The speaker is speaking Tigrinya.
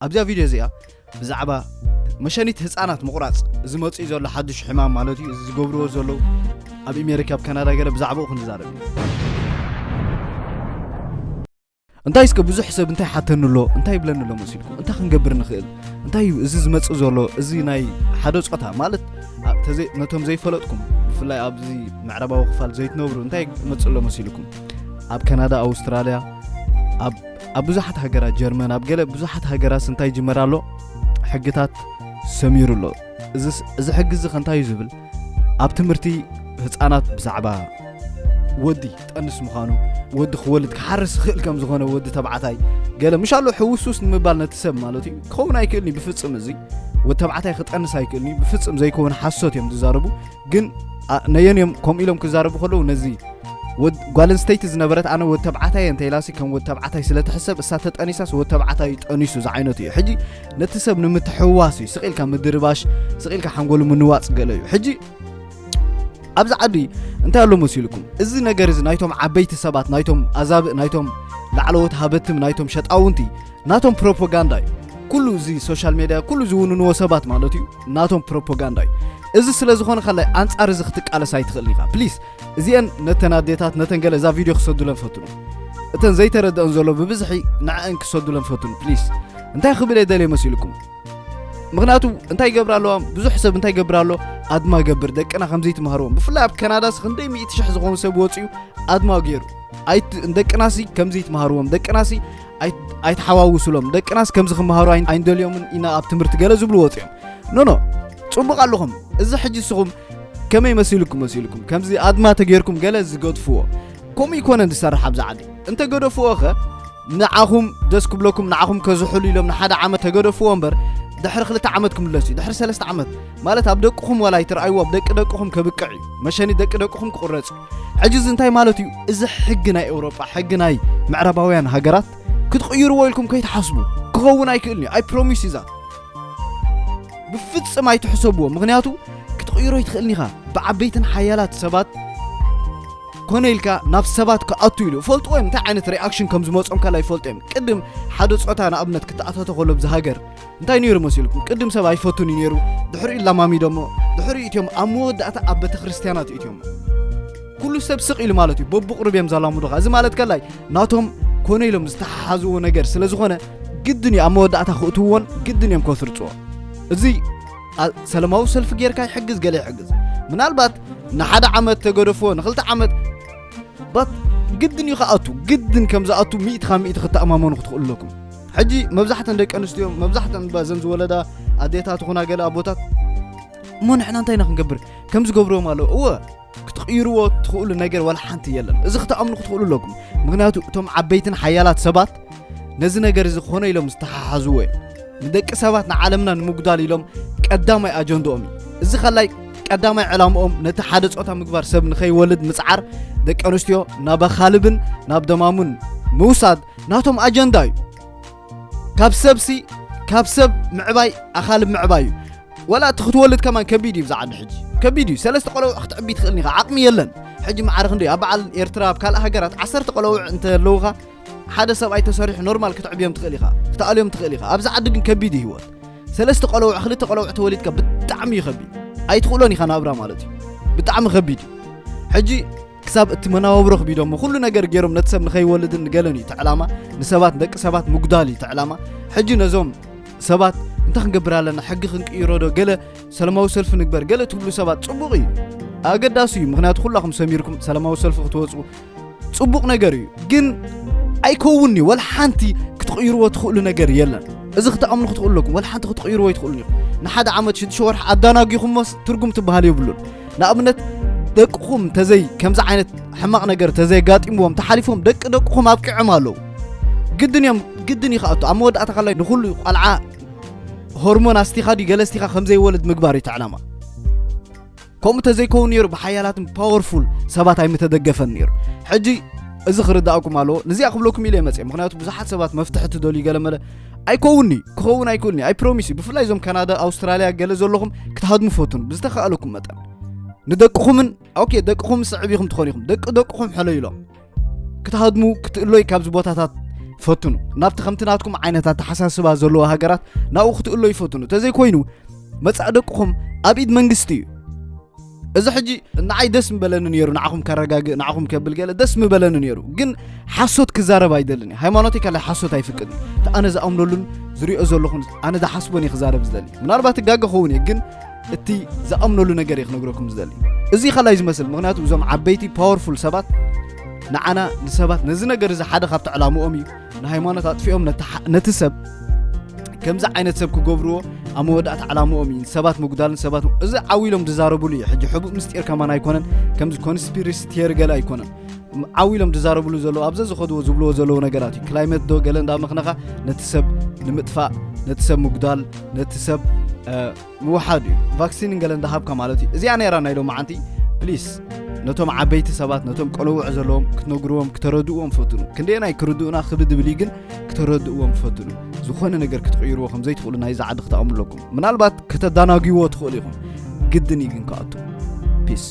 ኣብዛ ቪድዮ እዚኣ ብዛዕባ መሸኒት ህፃናት ምቑራፅ ዝመፅእ ዘሎ ሓዱሽ ሕማም ማለት እዩ፣ እዚ ዝገብርዎ ዘለዉ ኣብ ኣሜሪካ፣ ኣብ ካናዳ ገለ ብዛዕባኡ ክንዛረብ እዩ። እንታይ እስከ ብዙሕ ሰብ እንታይ ሓተኒ ኣሎ፣ እንታይ ይብለኒ ኣሎ መሲልኩም? እንታይ ክንገብር ንኽእል? እንታይ እዩ እዚ ዝመፅእ ዘሎ? እዚ ናይ ሓደ ፆታ ማለት ኣብ ተዘይ-፣ ነቶም ዘይፈለጥኩም፣ ብፍላይ ኣብዚ ምዕራባዊ ክፋል ዘይትነብሩ እንታይ ይመፅእ ኣሎ መሲልኩም? ኣብ ካናዳ፣ ኣውስትራልያ፣ ኣብ ኣብ ብዙሓት ሃገራት፣ ጀርመን፣ ኣብ ገለ ብዙሓት ሃገራት እንታይ ይጅመር ኣሎ? ሕግታት ሰሚሩ ኣሎ። እዚስ-፣ እዚ ሕጊ እዚ ከ እንታይ እዩ ዝብል? ኣብ ትምህርቲ ህፃናት ብዛዕባ ወዲ ጠንስ ምዃኑ፣ ወዲ ክወልድ ክሓርስ ይኽእል ከም ዝኾነ፣ ወዲ ተባዕታይ ገለ ምሽ ኣሎ ሕውሱስ ንምባል ነቲ ሰብ ማለት እዩ። ክኸውን ኣይክእልን እዩ ብፍጽም። እዚ ወዲ ተባዕታይ ክጠንስ ኣይክእልን እዩ ብፍጽም፣ ዘይከውን ሓሶት እዮም ዝዛረቡ። ግን ኣ-፣ ነየን እዮም ከምኡ ኢሎም ክዛረቡ ከለዉ፣ ነዚ ወድ-፣ ጓል ኣንስተይቲ ዝነበረት ኣነ ወድ ተባዕታይ እንተ ኢላሲ ከም ወድ ተባዕታይ ስለ ትሕሰብ፣ እሳ ተጠኒሳስ ወድ ተባዕታይ እዩ ጠኒሱ ዝዓይነቱ እዩ። ሕጂ ነቲ ሰብ ንምትሕዋስ እዩ፣ ስቕ ኢልካ ምድርባሽ፣ ስቕ ኢልካ ሓንጎሉ ምንዋጽ ገለ እዩ። ሕጂ ኣብዚ ዓዲ እንታይ ኣሎ መሲልኩም? እዚ ነገር እዚ ናይቶም ዓበይቲ ሰባት፣ ናይቶም ኣዛብእ፣ ናይቶም ላዕለዎት ሃበትም፣ ናይቶም ሸጣውንቲ፣ ናቶም ፕሮፓጋንዳ እዩ። ኩሉ እዚ ሶሻል ሜድያ፣ ኩሉ ዝውንንዎ ሰባት ማለት እዩ፣ ናቶም ፕሮፓጋንዳ እዩ። እዚ ስለ ዝኾነ ከላይ ኣንጻር እዚ ክትቃለስ ኣይትኽእልን ኢኻ። ፕሊስ፣ እዚአን ነተን ኣዴታት፣ ነተን ገለ እዛ ቪድዮ ክሰዱለን ፈትኑ። እተን ዘይተረድአን ዘሎ ብብዝሒ ንዕአን ክሰዱለን ፈትኑ፣ ፕሊስ። እንታይ ክብል እየ ደልየ መሲልኩም? ምኽንያቱ እንታይ ይገብር ኣለዋ? ብዙሕ ሰብ እንታይ ይገብር ኣሎ? ኣድማ ገብር፣ ደቅና ከምዚ ትምሃርዎም። ብፍላይ ኣብ ካናዳስ ክንደይ ሚእቲ ሽሕ ዝኾኑ ሰብ ወፂኡ ኣድማ ገይሩ። ኣይት-፣ ደቅናሲ ከምዚ ትምሃርዎም፣ ደቅናሲ ኣይት-፣ ኣይትሓዋውሱሎም፣ ደቅናስ ከምዚ ክምሃሩ ኣይ-፣ ኣይንደልዮምን ኢና ኣብ ትምህርቲ ገለ ዝብሉ ወፂኦም። ኖ፣ ኖ፣ ፅቡቕ ኣለኹም። እዚ ሕጂ ንስኹም ከመይ መሲልኩም፣ መሲልኩም ከምዚ ኣድማ ተገይርኩም ገለ ዝገድፍዎ? ከምኡ ይኮነን ዝሰርሕ ኣብዚ ዓዲ። እንተ ገደፍዎ ኸ ንዓኹም ደስ ክብለኩም፣ ንዓኹም ከዝሕሉ ኢሎም ንሓደ ዓመት ተገደፍዎ እምበር፣ ድሕሪ ክልተ ዓመት ክምለስ እዩ፣ ድሕሪ ሰለስተ ዓመት ማለት ኣብ ደቅኹም ዋላ ኣይትረኣይዎ፣ ኣብ ደቂ ደቅኹም ከብቅዕ እዩ፣ መሸኒ ደቂ ደቅኹም ክቑረጽ እዩ። ሕጂ እዚ እንታይ ማለት እዩ? እዚ ሕጊ ናይ ኤውሮጳ፣ ሕጊ ናይ ምዕራባውያን ሃገራት ክትቕይርዎ ኢልኩም ከይትሓስቡ። ክኸውን ኣይክእልን እዩ። ኣይ ፕሮሚስ ይዛ ብፍጽም ኣይትሕሰብዎ። ምኽንያቱ ክትቕይሮ ኣይትኽእልን ኢኻ። ብዓበይትን ሓያላት ሰባት ኮነ ኢልካ ናብ ሰባት ክኣቱ ኢሉ ፈልጥዎ እዮም። እንታይ ዓይነት ሪኣክሽን ከም ዝመጾም ካላ ይፈልጡ እዮም። ቅድም ሓደ ጾታ ንኣብነት ክተኣታቶ ከሎ ብዚ ሃገር እንታይ ነይሩ መሲልኩም? ቅድም ሰብ ኣይፈቱን እዩ ነይሩ። ድሕሪኡ ላማሚዶሞ። ድሕሪኡ እትዮም ኣብ መወዳእታ ኣብ ቤተ ክርስቲያናት እትዮም። ኩሉ ሰብ ስቕ ኢሉ ማለት እዩ። በብቕሩብ እዮም ዘላምዱኻ። እዚ ማለት ከላይ ናቶም ኮነ ኢሎም ዝተሓሓዝዎ ነገር ስለ ዝኾነ ግድን እዩ ኣብ መወዳእታ ክእትውዎን ግድን እዮም ከስርጽዎ። እዚ ኣ-፣ ሰላማዊ ሰልፊ ጌርካ ይሕግዝ፣ ገለ ይሕግዝ። ምናልባት ንሓደ ዓመት ተገደፍዎ፣ ንኽልተ ዓመት፣ ባት ግድን እዩ ክኣቱ። ግድን ከም ዝኣቱ ሚእቲ ካብ ሚእቲ ክትተኣማመኑ ክትኽእሉ ኣለኩም። ሕጂ መብዛሕተን ደቂ ኣንስትዮ፣ መብዛሕተን በዘን ዝወለዳ ኣዴታት ይኹና ገለ ኣቦታት፣ እሞ ንሕና እንታይ ኢና ክንገብር? ከም ዝገብርዎም ኣለዉ። እወ፣ ክትቕይርዎ ትኽእሉ ነገር ዋላ ሓንቲ የለን። እዚ ክትኣምኑ ክትኽእሉ ኣለኩም። ምኽንያቱ እቶም ዓበይትን ሓያላት ሰባት ነዚ ነገር እዚ ክኾነ ኢሎም ዝተሓሓዝዎ እዮም። ንደቂ ሰባት ንዓለምና ንምጉዳል ኢሎም ቀዳማይ ኣጀንድኦም እዩ። እዚ ከላይ ቀዳማይ ዕላምኦም ነቲ ሓደ ጾታ ምግባር፣ ሰብ ንኸይወልድ ምጽዓር፣ ደቂ ኣንስትዮ ናብ ኣኻልብን ናብ ደማሙን ምውሳድ ናቶም ኣጀንዳ እዩ። ካብ ሰብሲ፣ ካብ ሰብ ምዕባይ ኣኻልብ ምዕባይ እዩ። ወላ እቲ ክትወልድ ከማን ከቢድ እዩ። ብዛ ዓዲ ሕጂ ከቢድ እዩ። ሰለስተ ቆለውዕ ክትዕቢ ትኽእልኒ ኢኻ፣ ዓቕሚ የለን። ሕጂ ማዕረ ክንደይ ኣብ በዓል ኤርትራ፣ ኣብ ካልእ ሃገራት ዓሰርተ ቆለውዕ እንተለውኻ፣ ሓደ ሰብኣይ ተሰሪሑ ኖርማል ክትዕብዮም ትኽእል ኢኻ፣ ክትኣልዮም ትኽእል ኢኻ። ኣብዚ ዓዲ ግን ከቢድ እዩ ህይወት። ሰለስተ ቆለውዕ፣ ክልተ ቆለውዕ ተወሊድካ ብጣዕሚ እዩ ከቢድ። ኣይትኽእሎን ኢኻ ናብራ ማለት እዩ። ብጣዕሚ ከቢድ እዩ። ሕጂ ክሳብ እቲ መናባብሮ ክቢዶሞ፣ ኩሉ ነገር ገይሮም ነቲ ሰብ ንኸይወልድን ንገለን እዩ እቲ ዕላማ። ንሰባት፣ ደቂ ሰባት ምጉዳል እዩ እቲ ዕላማ። ሕጂ ነዞም ሰባት እንታይ ክንገብር ኣለና? ሕጊ ክንቅይሮ ዶ? ገለ ሰላማዊ ሰልፊ ንግበር፣ ገለ ትብሉ ሰባት ጽቡቕ እዩ። ኣገዳሲ እዩ። ምኽንያቱ ኩላኹም ሰሚርኩም ሰላማዊ ሰልፊ ክትወጹ ጽቡቕ ነገር እዩ። ግን ኣይከውንኒ፣ ወላ ሓንቲ ክትቕይርዎ ትኽእሉ ነገር የለን። እዚ ክትኣምኑ ክትኽእሉ ኣለኩም። ወላ ሓንቲ ክትቕይርዎ ኣይትኽእሉን ኢኹም። ንሓደ ዓመት ሽዱሽተ ወርሒ ኣዳናጊኹሞስ ትርጉም ትበሃል የብሉን። ንኣብነት ደቅኹም ተዘይ ከምዚ ዓይነት ሕማቕ ነገር ተዘየጋጢምዎም ተሓሊፎም ደቂ ደቅኹም ኣብቂዖም ኣለዉ። ግድን እዮም፣ ግድን እዩ ክኣቱ። ኣብ መወዳእታ ከላይ ንኹሉ ቆልዓ ሆርሞን ኣስቲኻ ድዩ ገለ ኣስቲኻ ከም ዘይወልድ ምግባር እዩ እቲ ዕላማ። ከምኡ ተዘይከውን ነይሩ ብሓያላትን ፓወርፉል ሰባት ኣይምተደገፈን ነይሩ። ሕጂ እዚ ክርዳእኩም ኣለዎ። ነዚኣ ክብለኩም ኢለ መፅእ። ምኽንያቱ ብዙሓት ሰባት መፍትሒ ትደልዩ ገለ መለ ኣይከውንኒ፣ ክኸውን ኣይክእልኒ፣ ኣይ ፕሮሚስ እዩ። ብፍላይ እዞም ካናዳ፣ ኣውስትራልያ ገለ ዘለኹም ክትሃድሙ ፈቱን ብዝተኻእለኩም መጠን። ንደቅኹምን፣ ኦኬ፣ ደቅኹም ስዕብ ኢኹም ትኾኑ ኢኹም። ደቂ ደቅኹም ሕለዩሎም። ክትሃድሙ፣ ክትእሎይ ካብዚ ቦታታት ፈትኑ። ናብቲ ከምቲ ናትኩም ዓይነት ኣተሓሳስባ ዘለዎ ሃገራት ናብኡ ክትእሎ ይፈትኑ። ተዘይኮይኑ መጻእ ደቅኹም ኣብ ኢድ መንግስቲ እዩ። እዚ ሕጂ ንዓይ ደስ ምበለኒ ነይሩ፣ ንዓኹም ከረጋግእ፣ ንዓኹም ከብል ገለ ደስ ምበለኒ ነይሩ። ግን ሓሶት ክዛረብ ኣይደልን። ሃይማኖተይ ካልእ ሓሶት ኣይፍቅድን። እቲ ኣነ ዝኣምነሉን ዝሪኦ ዘለኹን ኣነ ዝሓስቦን እየ ክዛረብ ዝደሊ። ምናልባት እጋገ ኸውን እየ፣ ግን እቲ ዝኣምነሉ ነገር እየ ክነግረኩም ዝደሊ። እዚ ካልኣይ ዝመስል፣ ምኽንያቱ እዞም ዓበይቲ ፓወርፉል ሰባት ንዓና ንሰባት ነዚ ነገር እዚ ሓደ ካብቲ ዕላምኦም እዩ። ንሃይማኖት ኣጥፊኦም ነቲ ሰብ ከምዚ ዓይነት ሰብ ክገብርዎ ኣብ መወዳእታ ዕላምኦም እዩ። ሰባት ምጉዳልን ሰባት እዚ ዓው ኢሎም ዝዛረብሉ እዩ። ሕጂ ሕቡእ ምስጢር ከማን ኣይኮነን። ከምዚ ኮንስፒሪሲ ቲዮሪ ገለ ኣይኮነን። ዓው ኢሎም ዝዛረብሉ ዘለዉ ኣብዘ ዝኸድዎ ዝብልዎ ዘለዉ ነገራት እዩ። ክላይመት ዶ ገለ እንዳመኽነኻ ነቲ ሰብ ንምጥፋእ፣ ነቲ ሰብ ምጉዳል፣ ነቲ ሰብ ምውሓድ እዩ። ቫክሲን ገለ እንዳሃብካ ማለት እዩ። እዚኣ ነይራ ናይ ሎማዓንቲ። ፕሊስ ነቶም ዓበይቲ ሰባት ነቶም ቆለውዕ ዘለዎም ክትነግርዎም ክተረድእዎም ፈትኑ። ክንደየናይ ክርድኡና ክብድ ድብል እዩ፣ ግን ክተረድእዎም ፈትኑ። ዝኾነ ነገር ክትቕይርዎ ከም ዘይትኽእሉ ናይዚ ዓዲ ክትኣምኑ ኣለኩም። ምናልባት ከተዳናግይዎ ትኽእሉ ኢኹም፣ ግድን እዩ ግን ክኣቱ። ፒስ።